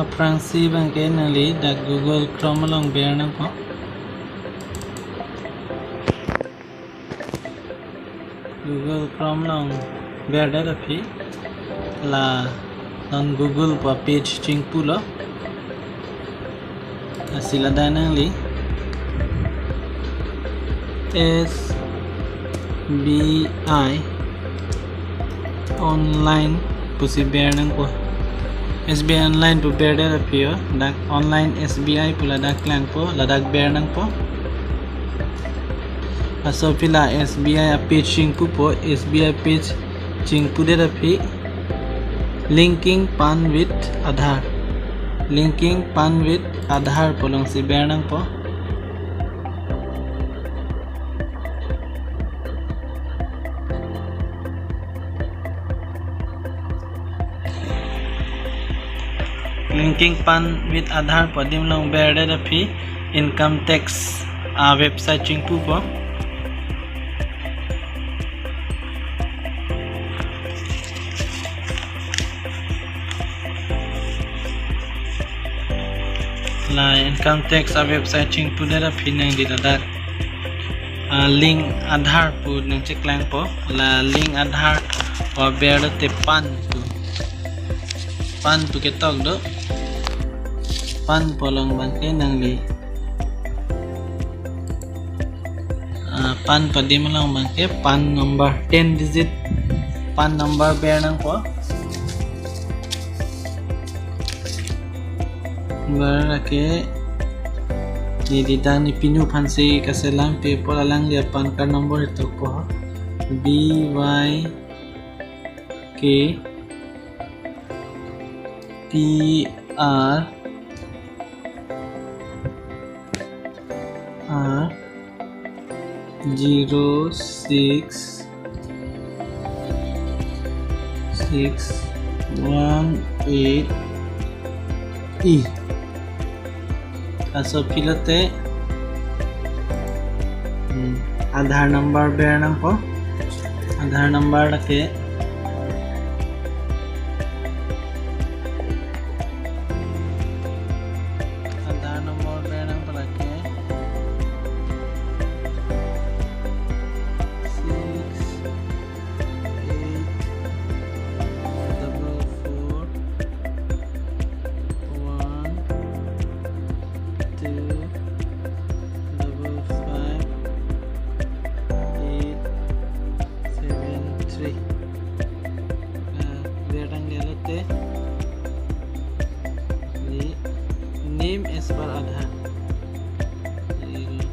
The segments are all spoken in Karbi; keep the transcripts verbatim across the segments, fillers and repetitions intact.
Aphrangsi abangke nangli dak Google Chrome along ber nangpo. Google Chrome along berdet aphi la non Google pu page chingpulo. Lasi ladak nangli S B I online pusi ber nangpo. S B I online pu berdet aphi yo, dak online S B I pu ladak klangpo, ladak ber nangpo. Laso aphi la S B I a page chingpupo, S B I page chingpudet aphi linking PAN with Aadhaar. Linking PAN with Aadhaar pu alongsi ber nangpo. Linking PAN with Aadhaar pu adim along berdet aphi income tax a website chingpupo. La income tax a website chingpudet aphi nangli ladak, ah, link Aadhaar pu nangcheklangpo. La link Aadhaar pu berdet te PAN pu, PAN pu ketok do. PAN pu along abangke nangli, ah, PAN pu adim along abangke PAN number, ten digit PAN number ber nangpo. Ber lake neli dak ne pinu aphansi kaselam pi apot alangli a PAN card number hitokpo. B Y K P R R zero six six one eight E. Laso aphi lote, hmm, Aadhaar number ber nangpo. Aadhaar number lake, Aadhaar number ber nangpo lake six eight double four one two double five eight seven three. Ah, ber tangdet lote neli name as per Aadhaar. Neli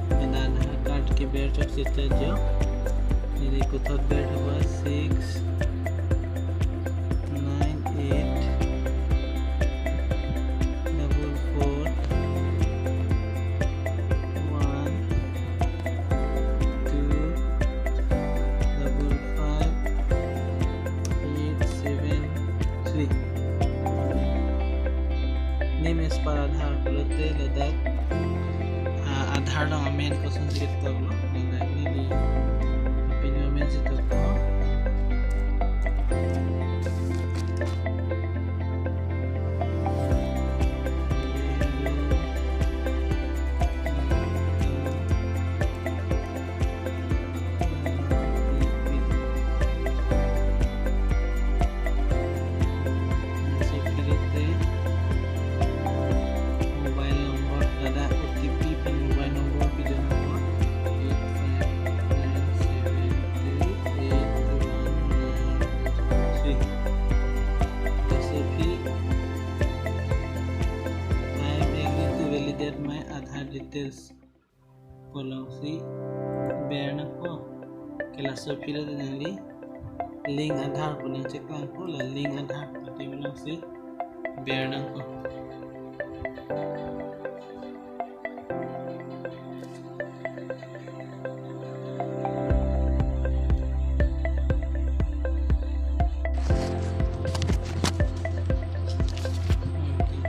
pen Aadhaar card keber chok sita jo. Neli puthot ber tha six nine eight double four one two double five eight seven three. Name as per Aadhaar pulote ladak, ah, Aadhaar along amen kosonsi ketok lo, ladak neli pinu amen si toklo. Mobile number, ladak O T P pen mobile number pidun nangpo, eight five nine seven two eight one nine three. Laso aphi, "I am agree to validate my Aadhaar details" pu alongsi ber nangpo. Ke laso aphi lote nangli link Aadhaar pu nangcheklangpo, la link Aadhaar pu adim alongsi ber nangpo.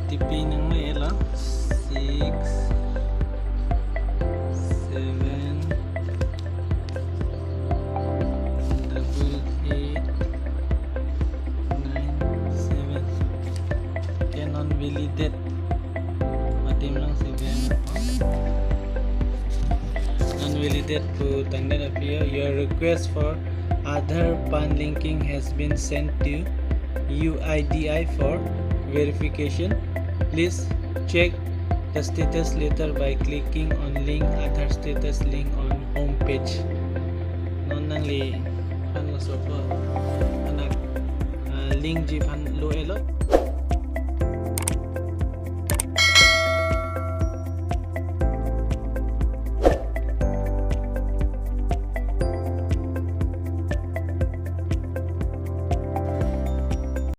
Tipi nang le lo, six seven double eight nine seven. Non validate. Adim lang si ben. Non validate pu tangdet aphi, your request for Aadhaar PAN linking has been sent to U I D I for verification. Please check the status later by clicking on link Aadhaar status link on home page. Non nangliphan laso aphan, anak, ah, link ji aphan lo-etlo.